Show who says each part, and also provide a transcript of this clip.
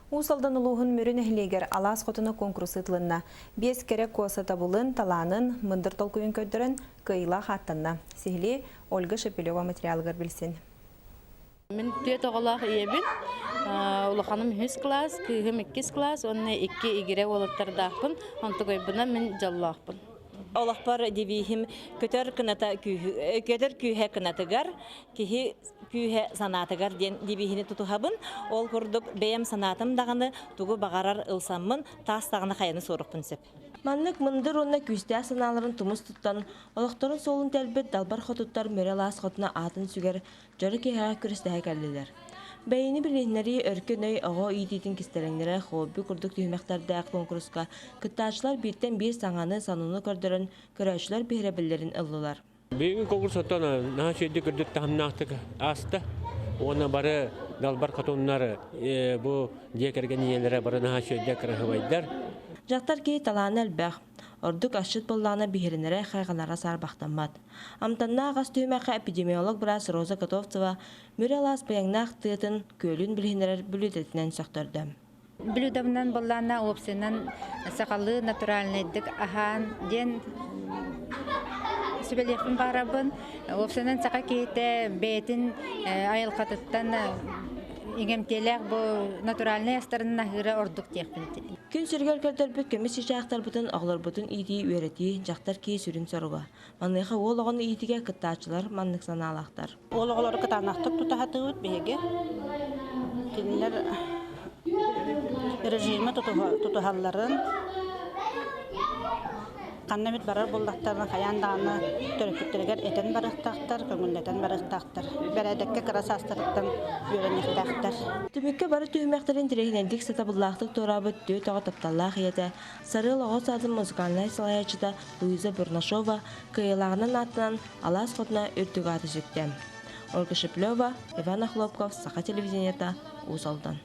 Speaker 1: Уус Алдан улууһун Мүрү нэһилиэгэр Алаас хотуна куонкурус ыытылынна. Биэс кэрэ куо сатабылын, талаанын, мындыр толкуйун көрдөрөн, кыайыылаах ааттанна. Сиһилии Ольга Шепелева материалыгар билсин.
Speaker 2: Мин түөрт оҕолоох ийэбин. Улаханым үһүс кылаас, кыыһым иккис кылаас уонна икки игирэ уолаттардаахпын. Онтугайбынан мин дьоллоохпун.
Speaker 3: Олохпор девиһим көтөр кыната көтөр күүһэ кынатыгар, киһи күүһэ санаатыгар диэн девиһини тутуһабын. Ол курдук бэйэм санаатым даҕаны тугу баҕарар ылсаммын, таас даҕаны хайаны суорукпун сөп.
Speaker 4: Маннык мындыр уонна күүстээх санааларын тумус туттан, олохторун суолун тэлбит далбар хотуттар Мөрө алаас хотуна аатын сүгэр дьоро киэһэҕэ күрэстэһэ кэллилэр. Бэйэни билиһиннэрии өркөн өй оҕо иитиитин кистэлэҥнэрэ хобби курдук түһүмэхтэрдээх куонкуруска кыттааччылар бииртэн биир саҥаны, сонуну көрдөрөн, көрөөччүлэр биһирэбиллэрин ыллылар.
Speaker 5: Бүгүҥҥү конкурс оттон наһаа үчүгэйдик үрдүк таһымнаахтык ааста. Уонна бары далбар хотуннар бу дьиэ кэргэн ийэлэрэ бары наһаа үчүгэйдик кыраһыбайдар.
Speaker 4: Дьахтар киһи талаана элбэх. Ордук асчыт буоллаҕына биһирэнэрэ хайҕанара саарбахтаммат. Амтаннаах ас түһүмэххэ эпидемиолог быраас Роза Готовцева Мүрү алаас быйаҥнаах тыатын, күөлүн билиһиннэрэр бүлүүдэтинэн сөхтөрдө.
Speaker 6: Блюдабынан буоллаана уопсайынан сахалыы натуральнайдык аһаан диэн сүбэлиэхпин баҕарабын. Уопсайынан саха киһитэ бэйэтин айылҕатыттан иҥэмтиэлээх бу натуральнай астарын аһыыра ордук диэхпин.
Speaker 4: Күн сиригэр көрдөрбүт көмүс чычаахтарбытын оҕолорбутун иитии, үөрэтии дьахтар киһи сүрүн соруга. Маныаха уол оҕону иитиигэ кыттааччылар маннык санаалаахтар.
Speaker 7: Уол оҕолору кытаанахтык тута сатыыбыт биһиги. Кинилэр режими тутуһалларын, ханна эмит барар буоллахтарына хайаан даҕаны төрөппүттэригэр этэн барыахтаахтар, көҥүллэтэн барыахтаахтар. Бэрээдэккэ кыра саастарыттан үөрэниэхтээхтэр.
Speaker 4: Түмүккэ бары түһүмэхтэрин интэриэһинэйдик сатабыллаахтык туораабыт түөрт оҕо тапталлаах ийэтэ, Сарыал оҕо саадын музыкальнай салайааччыта Луиза Бурнашова кыайыылааҕынан ааттанан Алаас хотуна үрдүк ааты сүктэ. Ольга Шеплева, Иван Охлопков, Саха телевидениета, Уус Алдан.